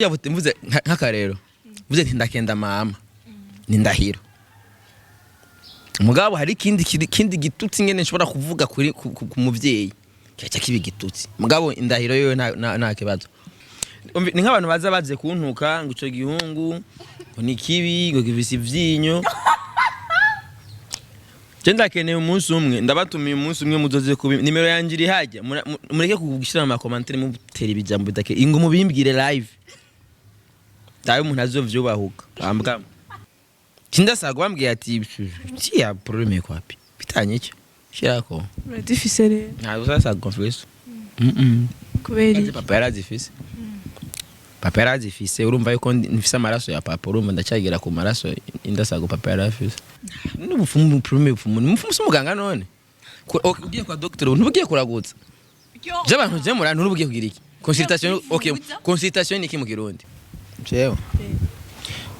Yavuze mvuze nk'akarero mvuze nti ndakenda mama ni ndahiro, mugabo hari ikindi kindi gitutsi ngene nshobora kuvuga kuri ku muvyeyi kigaca kiba igitutsi, mugabo indahiro yoyo nta kibazo. Ni nk'abantu baza baje kuntuka ngo ico gihungu ngo ni kibi, ngo gifise ivyinyo. Je ndakeneye umunsi umwe, ndabatumiye umunsi umwe muzoze kubi nimero yanje iri hajya. Mureke kugushira mu ma commentaires mutera ibijambo bidake, ingo mubimbwire live tawe umuntu azovyubahuka ambwa kindasaga bambwiye ati siya problème kwapi bitanye icyo shirako. Urazifise rero? Ntabwo uzasaga confesse. Kubera iki? Papa yarazifise, papa yarazifise. Urumva yuko mfise amaraso ya papa, urumva ndacyagera ku maraso indasago papa yarafise n'ubupfumu. Problème bupfumu ni mupfumu si umuganga. None ugiye kwa docteur ntubugiye kuragutsa je abantu je murano ntubugiye kugira iki consultation? Okay, consultation ni iki mu Kirundi? Jewe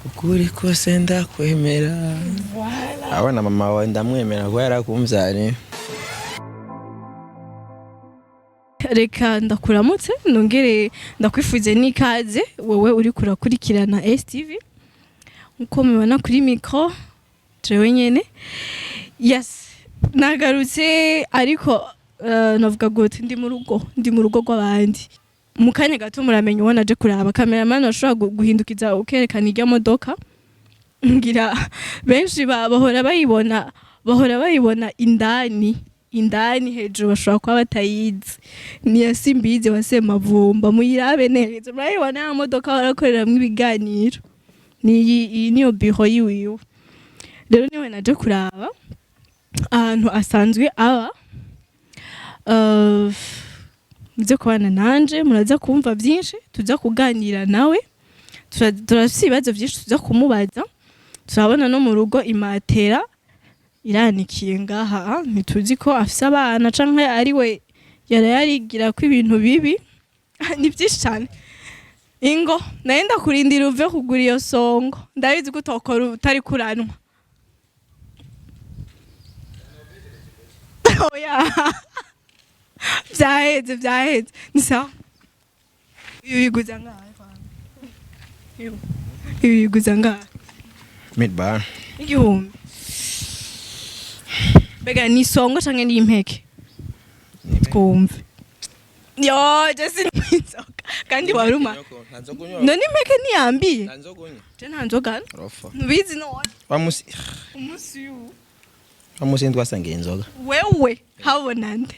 ukuri kose ndakwemera, abana mama wawe ndamwemera kuko yarakumvyariye. Reka ndakuramutse, nongere ndakwifuze n'ikaze wowe uri kurakurikirana STV. Nkuko mubibona kuri micro, jewe nyene, yes, nagarutse, ariko navuga gute, ndi mu rugo, ndi mu rugo rw'abandi. Mu kanya gato muramenya uwo naje kuraba. Cameraman, ashobora guhindukiza ukerekana irya modoka. Ngira benshi bahora bayibona, bahora bayibona indani, indani hejuru bashobora kuba batayizi. Ni ya Simbizi wa Semavumba, muyirabe neza, murayibona ya modoka barakoreramwo ibiganiro. Ni iyi niyo biro yiwiwe. Rero niwe naje kuraba ahantu asanzwe aba. Muze kubana nanje, muraza kumva byinshi, tuza kuganira nawe. Turafise ibibazo byinshi tuza kumubaza. Turabona no mu rugo imatera iranikiye ngaha, ntituzi ko afise abana canke ari we yari yarigira ko ibintu bibi. Ni byinshi cyane. Ingo naye ndakurindira uve kugura iyo songo, ndabizi ko utokora utari kuranwa. Oya, vyaheze, vyaheze, ni sawa. Ibi biguza ngahe? Ibi biguza ngahe? Midbar. 1000. Mbega ni isongo canke ni impeke? Twumve. Yo, je sinywa inzoga kandi waruma. None impeke ntiyambiye? Je nta nzoga. Rofa. Ntubizi none? Wamusi. Umunsi y'ubu. Wamusi twasangiye inzoga. Wewe habona nde?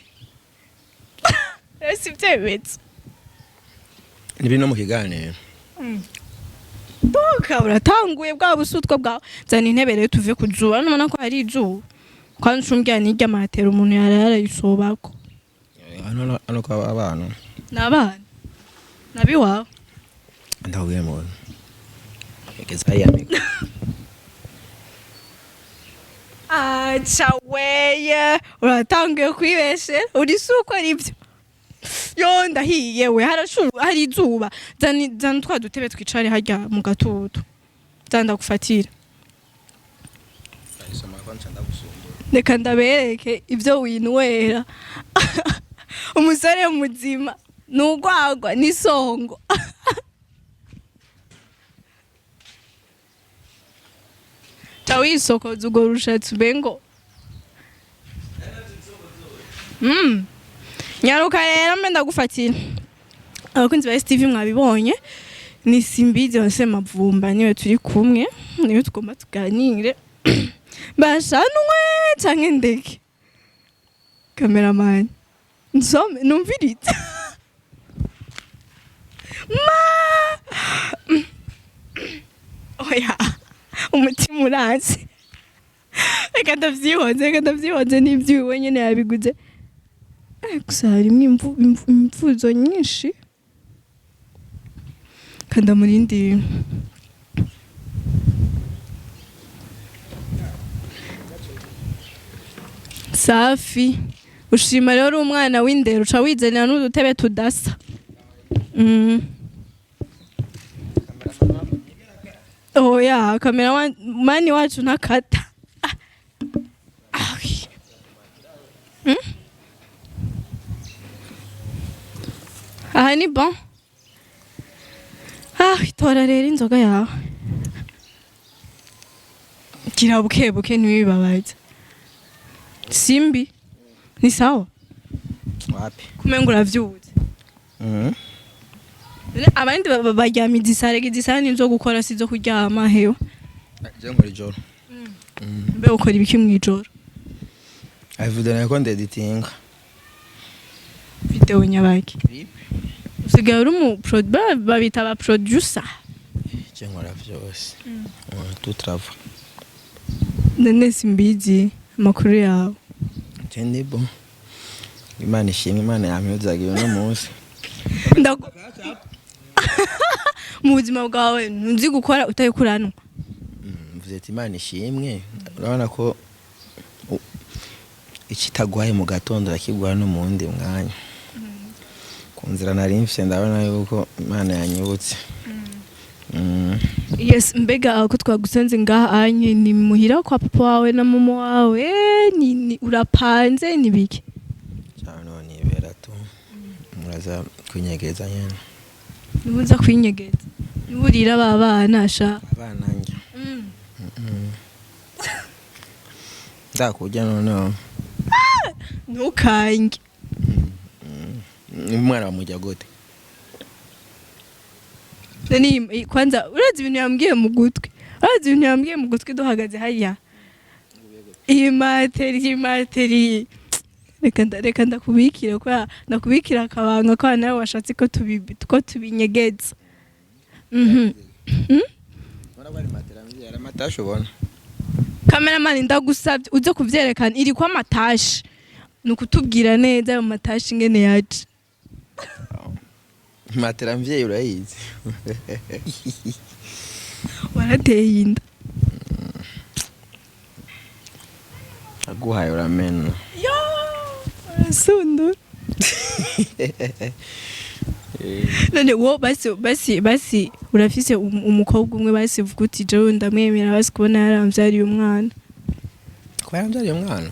Ese ivyemeza? Nibiri no mu kiganiro. Doka uratanguye bwa busutwa bwawe. Zana intebe rero tuve ku zuba, nubona ko hari izuba. Kandi ucumbwira n'irya matera umuntu yari yarayisobako. Hano kwa abana. Ni abana nabiwawe. Ndakubwiye mu egeza hariya micro. Aca weye, uratanguye kwibeshera, uri si uko ari byo. Yo, ndahiye we, harashuru hari izuba. Zana, zana twa dutebe twicare harya mu gatutu, zana ndagufatira. Reka ndabereke ibyo winywera. Umusore muzima ni urwagwa n'isongo. Ca wisokoza urwo rushatsi ubengo. Nyaruka rero mbe ndagufatira. Abakunzi ba STV, mwabibonye, ni Simbizi wa Semavumba, niwe turi kumwe, niwe tugomba tuganire. Bashanwe canke ndeke? Cameraman, nsome numviritse ma. Oya, umutima urazi, reka ndavyihoze, reka ndavyihoze, n'ivyiwe nyene yabiguze. Gusa harimwo imvuzo nyinshi kanda murindi. Safi, ushima rero uri umwana w'indero, uca wizanira n'udutebe tudasa. Oya, kamera mani wacu ntakata. Ah, ah. Aha ni bon. Ah, itora rero inzoga yawe, gira buke buke, ntiwibabaze. Simbi ni sawa? Wapi. Kumenga uravyutse. None abandi baryama izisare, izisare ni izo gukora, si izo kuryama hewe. Je nkora ijoro. Mbe ukora ibiki mw'ijoro? Avuga nako ndeditinga. Video nyabaki? Usigaye uri umu babita aba producer. Je nkora vyose. Tout travail. None simbizi amakuru yawe. Je ndi bon, Imana ishimwe, Imana yampuzagiye uno munsi. Mu buzima bwawe ntuzi gukora utari kuranwa? Mvuze ati Imana ishimwe, urabona ko ikitagwaye mu gatondo arakiguha no mu wundi mwanya. Ku nzira nari mfise, ndabona yuko Imana yanyibutse. Yes, mbega ko twagusanze ngaha anye, ni muhira kwa papa wawe na mama wawe, ni urapanze, ni biki? Cyane, none nibera tu muraza kwinyegeza nyene. Nibuza kwinyegeza, niburira ba bana sha. Abana njye ndakurya noneho. Ntukange. Umwana bamurya gute? Nani kwanza, urazi ibintu yambwiye mu gutwi? Urazi ibintu yambwiye mu gutwi duhagaze hariya? Iyi materi, iyi materi, reka ndakubikira, kwa ndakubikira akabanga kwa nawe washatse ko ko tubinyegeza. Amatashe ubona. Cameraman, ndagusabye uze kuvyerekana iri kwa matashi, ni ukutubwira neza ayo matashi ingene yaje. Matera mvyeyi urayizi. Warateye inda? Aguhaye uramena. Yo, urasundura. None wo basi basi basi urafise umukobwa umwe basi uvuga uti jewe ndamwemera, basi kubona yaramvyariye umwana? Kuba yaramvyariye umwana?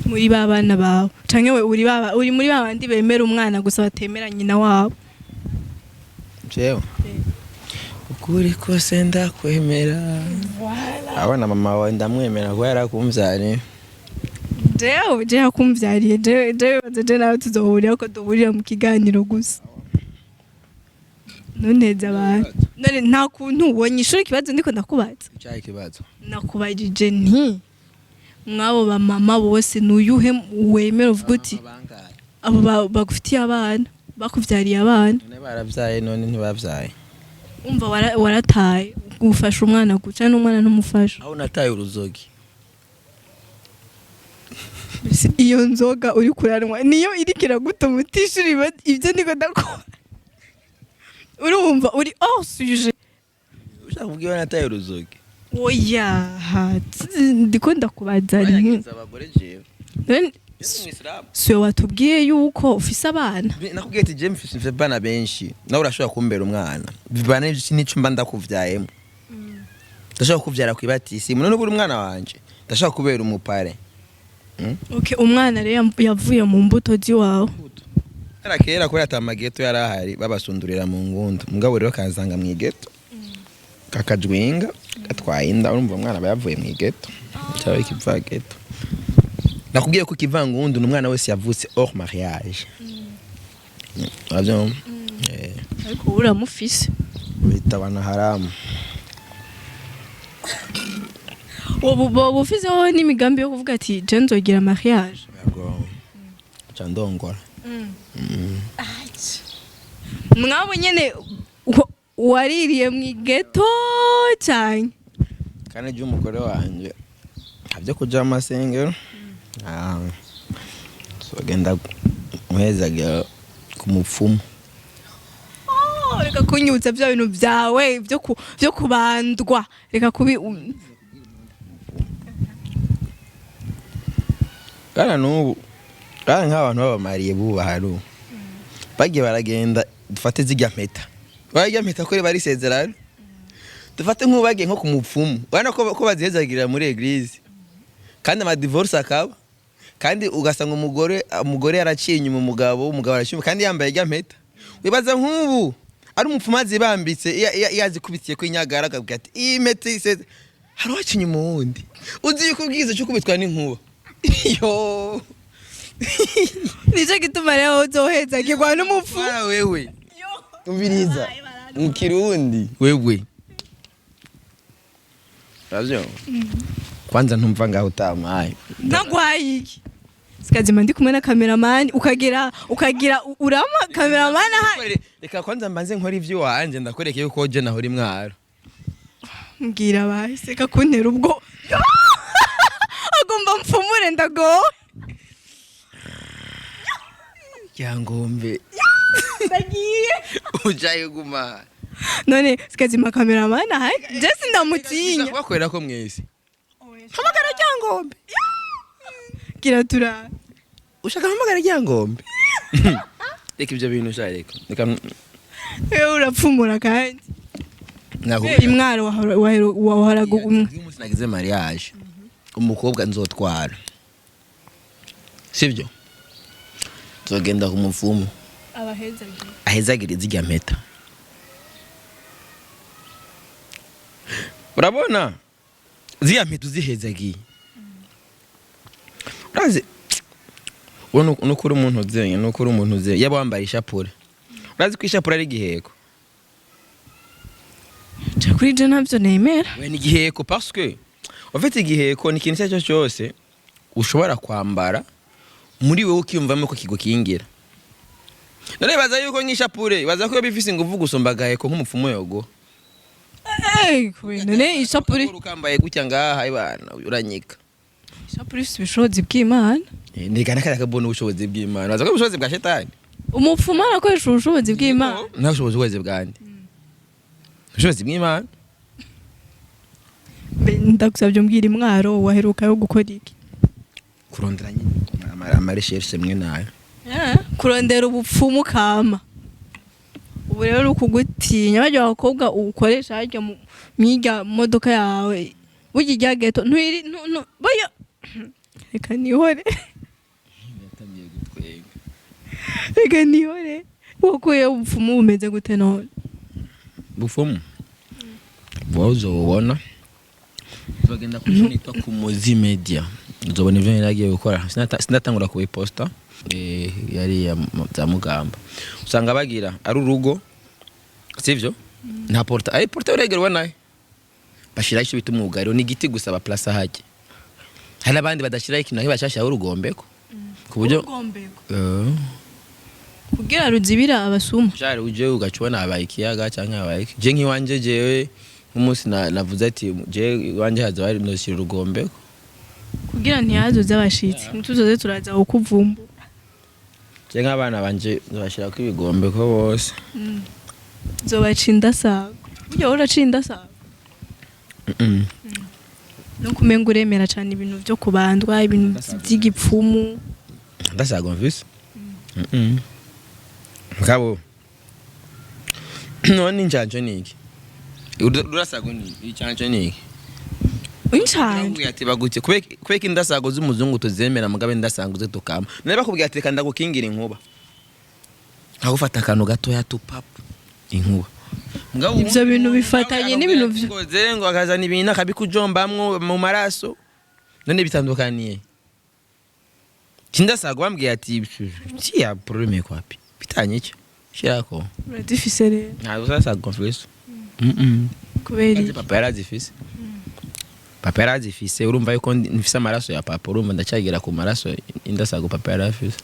Muri ba bana bawe, canke we uri baba uri muri ba bandi bemera umwana gusa batemera nyina wabo? Jewe ukuri kose ndakwemera, abana mama wawe ndamwemera kuba yarakumvyariye. Jewe je yakumvyariye, jewe jewe baze je nawe tuzohurira ko duhurira mu kiganiro gusa, ntuneze abantu. None nta kuntu wonyishura ikibazo ndiko ndakubaza? Icahe ikibazo? Nakubajije nti mwabo bamama bose nuyuhe wemera uvuga uti abo bagufitiye abana, bakuvyariye abana? None baravyaye, none ntibavyaye. Umva, warataye, ufasha umwana guca n'umwana ntumufasha. Aho nataye uruzogi. Mbese iyo nzoga uri kuranywa niyo iriko iragutuma utishura ibyo ndiko ndakora? Urumva uri hors sujet. Ushaka kuvuga iyo nataye uruzogi? Oya, ndiko ndakubaza nti Banyagiza abagore jewe. None Yesu mwisilamu. siwe watubwiye yuko ufise abana? Nakubwiye ati je mfise abana benshi, nawe urashobora kumbera umwana bivana n'ico mba ndakuvyayemo. Ndashobora kukuvyara kw'ibatisimu, none ubura umwana wanje ndashobora kubera umupare. Okay, umwana rero yavuye mu mbuto ziwawe? Kera kera, kubera ata mageto yari ahari, babasundurira mu ngundu, mugabo rero kansanga mu igeto kakajwinga gatwaye inda. Urumva umwana aba yavuye mu igeto cyangwa ikivageto. Nakubwiye ko ikivangundu ni umwana wese yavutse hors mariage, urabyumva? Eh, Ariko ubu uramufise? Bita abana haramu. Woba ufiseho n'imigambi yo kuvuga ati je nzogira mariage? Yego, nca ndongora. Mwabo nyene waririye mu igeto cyane? Kandi ejo umugore wanjye ntabyo kuja mu masengero. Ah, tuzogenda muhezaga ku mupfumu. Oh, reka kunyutsa bya bintu byawe byo kubandwa, reka kubi Kana n'ubu kandi nk'abantu babamariye bubaha ari ubu bagiye baragenda, dufate zirya mpeta, barya mpeta ko riba risezerano, dufate nk'ubu bagiye nko ku mupfumu, urabona ko bazihezagirira muri église, kandi amadivorce akaba, kandi ugasanga umugore yaraciye inyuma umugabo, umugabo araciye inyuma kandi yambaye irya mpeta. Wibaza nk'ubu Ari umupfumu bambitse, yazikubitiye ko inyagara, akabwira ati iyi mpete iseze hari uwaca inyuma uwundi. Uzi yuko ubwiza cyo kubitwa n'inkuba yo. Nicyo gituma rero uzohezagirwa n'umupfu. Mara wewe, umviriza mu Kirundi, wewe ravyo kwanza ntumva ngaho utamaye. Ntagwaye iki? Sikazima ndi kumwe na cameraman, ukagira urama cameraman aha. Reka kwanza mbanze nkora ivyo wanje, ndakwereke yuko je nahora imwaro. Mbwira bahise kakuntera ubwo agomba mfumure, ndagowe. Ryangombe. Ndagiye. Ujaye guma. None sikazima cameraman aha, je sindamutinya. Kubakorera ko mwese. Hamagara Ryangombe, gira tura. Ushaka hamagara Ryangombe? Reka ibyo bintu sha, reka reka. Wewe urapfumura kandi. Nakubwira. Imwaro wahoraga umwe. Uyu munsi nagize mariage, umukobwa nzotwara, sibyo? Nzogenda ku mupfumu. Abahezagiye. Ahezagire zirya mpeta. Urabona ziriya mpeta uzihezagiye, urazi uwo nukuri umuntu uzenye, nukuri umuntu uzenye yaba wambaye ishapure. Urazi ko ishapure ari igiheko? Nca kuri je ntabyo nemera. We, ni igiheko, parce que en fait igiheko ni ikintu icyo ari cyo cyose ushobora kwambara muri wowe ukiyumvamo ko kigukingira. None baza yuko nk'ishapure, baza ko yoba ifise inguvu gusumba agaheko nk'umupfumu yogo. Eh, kubera none ishapure Ukambaye gutya ngaha ibana uranyika. Ishapure ifite ubushobozi bw'Imana. Nigana kariya kabona ubushobozi bw'Imana, baza ko ubushobozi bwa shetani. Umupfumu arakoresha ubushobozi bw'Imana. Nta bushobozi bwande, ubushobozi bw'Imana. Mbe, ndagusabye umbwira, imwaro waheruka yo gukora iki? Kurondera nyine ama recherche mwe nayo. Kurondera ubupfumu kama ubu rero uri ukugutinya barya abakobwa ukoresha harya mwirya modoka yawe, burya irya geto ntwiri burya reka nihore. Yatangiye gutwenga. Reka nihore. Wakuye ubupfumu bumeze gute none? Bupfumu wowe uzobubona, uzogenda kuri chaîne yitwa Kumuzi Media, uzobona ivyo naragiye gukora. Sinatangura kubiposta. Yari ya za Mugamba, usanga bagira ari urugo, sivyo? Nta porte, ari porte uregera ubona bashiraho icyo bita umwugariro, ni igiti gusa baplasa hajya. Hari n'abandi badashiraho ikintu naho bashashaho urugombeko ku buryo Kugira ruzibira abasuma. Shari uje ugaca ubona habaye ikiyaga canke habaye iki. Je nk'iwanje, jewe nk'umunsi navuze ati je iwanje haza bari noshyira urugombeko. Kugira ntihazoze abashitsi, ntituzoze turaza kukuvumbura. Je nk'abana banje nzobashirako ibigombeko bose. Nzobaca indasago. Burya wowe uraca indasago? Mm. No kumenga uremera cane ibintu vyo kubandwa, ibintu vy'igipfumu. Ndasago mvise. Mugabo none injanjo ni iki? Urasago ni iki? Injanjo ni iki? Incanjo? Bakubwira ati bagutse kubera indasago z'umuzungu tuzemera, mugabe indasago ze tukama. None bakubwira ati reka ndagukingira inkuba, nkagufata akantu gatoya tupapa inkuba. Mugabo Ivyo bintu bifatanye n'ibintu ngo ngo akazana ibintu akabikujombamwo mu maraso, none bitandukaniye kindasago? Bambwiye ati siya problème kwapi bitanye icyo shirako. Urazifise rero? Ntabwo uzasaga confesse. Kubera iki? Papa yarazifise, papa yarazifise. Urumva yuko mfise amaraso ya papa, urumva ndacyagera ku maraso indasago papa yarafise.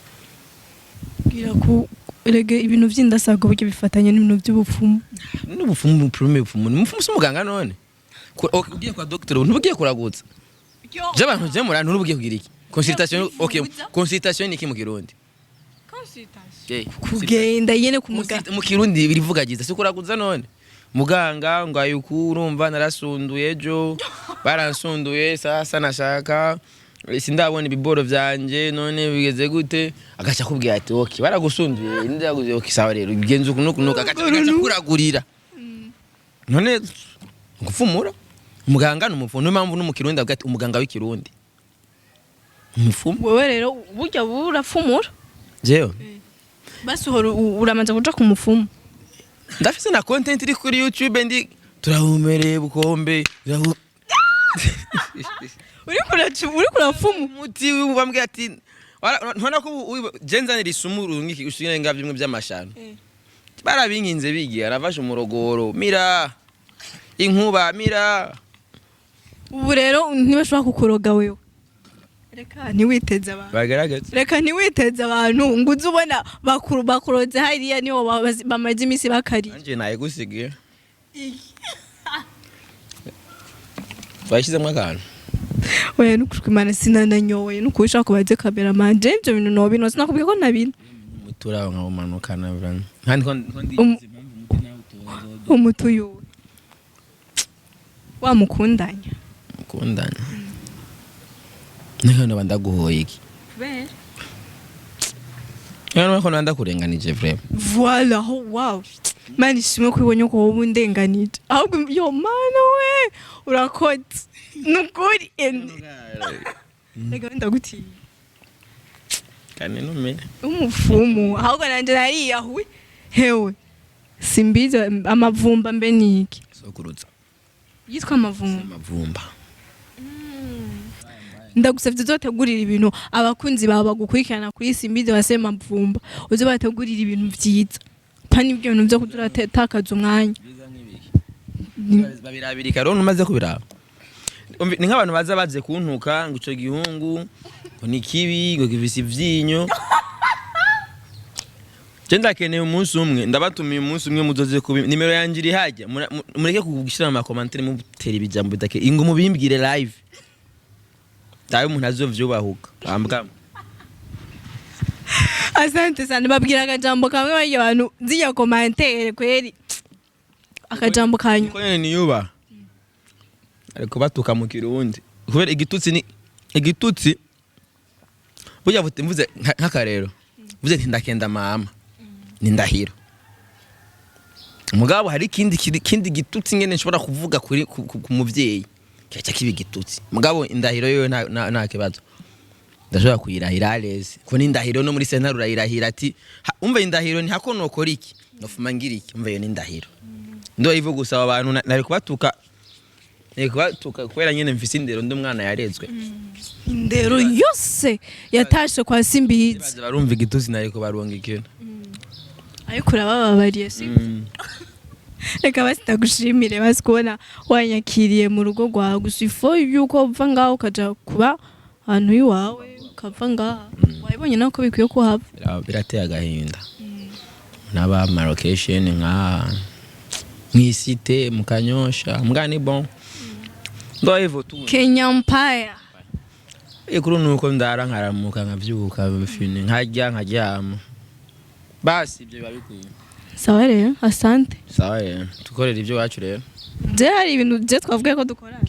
Bwira ku erega ibintu vy'indasago burya bifatanye n'ibintu vy'ubupfumu. N'ubupfumu, premier bupfumu ni umupfumu, si umuganga. None ok, ugiye kwa docteur ntubugiye kuragutsa je abantu je murano ntubugiye kugira iki? Consultation, okay. Consultation ni iki mu Kirundi? Kugenda nyene ku muganga. Mu Kirundi birivugagiza si kuraguza. None muganga ngo ayuku, urumva narasunduye ejo, baransunduye, sasa nashaka sindabona ibiboro vyanje, none bigeze gute? Agaca akubwira ati okay, baragusunduye, ndaguze, okay, sawa rero bigenze uku nuku nuku, agaca kuragurira. None gupfumura muganga ni umupfumu, niyo mpamvu no mu Kirundi avuga ati umuganga w'ikirundi umupfumu. Wewe rero burya burafumura? Jewe? Basi uhora uramanza kuja ku mupfumu? Ndafise na content iri kuri YouTube, ndi turahumereye bukombe. Uriko urafumu. Umuti bambwiye ati ntubona ko je nzanira isumu urungiki ushinge nga bimwe by'amashano. Barabinkinze bigiye arafashe umurogoro mira inkuba mira. Ubu rero ntibashobora kukuroga wewe. Reka ntiwiteze abantu. Bagaragaza. Reka ntiwiteze abantu ngo uze ubona bakuru bakuroze hariya niho bamaze iminsi bakariye. Anje nayigusigiye. Bayishyizemo akantu. Oya, nukuri Imana sinananyoye, nukuri ushaka kubaze cameraman, je ivyo bintu nobino sinakubwiye ko ntabino. Umutura nkawumanukana kandi ko ndigize impamvu umuti nawe utoza. Umutuyu wamukundanya. Mukundana. Niko noba ndaguhoye iki? Kubera. Niko noba ndakurenganije vraiment. Voilà, oh, wow. Mana ishimwe ko ubonye ko wowe undenganije. Ahubwo yo Mana we, urakoze. Nukuri. Reka ndagutinya. Kandi numere. Umufumu, ahubwo nanje nariyahuye. Hewe. Simbizi amavumba mbe niki? Sokuruza. Yitwa amavumba. Amavumba. Ndagusavye uzotegurira ibintu abakunzi bawe bagukurikirana kuri Simbizi wase mavumba. Uze bategurira ibintu vyiza. Pani ibyo bintu vyo kuduratakaza umwanya. Babirabirika rero umaze kubiraba. Ni nk'abantu baza baje kuntuka ngo ico gihungu ngo ni kibi, ngo gifise ivyinyo. Je ndakeneye umunsi umwe, ndabatumiye umunsi umwe muzoze kubi nimero yanje iri hajya. Mureke kugushira mu ma commentaires mutera ibijambo bidake ingo, mubimbwire live. Dawe umuntu azovyubahuka ambwa. Asante sana, babwira akajambo kamwe barya abantu zinya commentaire kweri. Akajambo kanyu. Ko nyene niyuba ariko batuka mu Kirundi kubera igitutsi ni igitutsi. Burya mvuze nk'akarero, mvuze nti ndakenda mama, ni ndahiro. Mugabo hari ikindi kindi gitutsi ngene nshobora kuvuga kuri ku muvyeyi kigaca kiba igitutsi. Mugabo indahiro yoyo nta kibazo, ndashobora kuyirahira areze ko ni indahiro. No muri sentare urayirahira ati umva indahiro ni hako nokora iki nofuma ngira iki, umva iyo ni indahiro. Ndo ivu gusaba abantu nari kubatuka, nari kubatuka kubera nyene mfise indero, ndi umwana yarezwe. Indero yose yatashe kwa Simbizi. Baza barumva igitutsi nari kubarunga ikintu. Ariko urabababariye si? Reka basi ndagushimire basi kubona wanyakiriye mu rugo rwawe, gusa ifo yuko uva ngaho ukaja kuba ahantu iwawe, ukava ngaha wabibonye nawe ko bikwiye ko uhava. Birateye agahinda n'aba ma location nka mw'isite mu Kanyosha mbwa ni bon, ndo hivyo tu. Kenya Empire. Ikuru nuko ndara nkaramuka nkavyuka fini nkarya nkaryama, basi ibyo biba bikwiye. Sawa rero, asante. Sawa rero, tukorera ibyo wacu rero. Je hari ibintu je twavuga ko dukorana.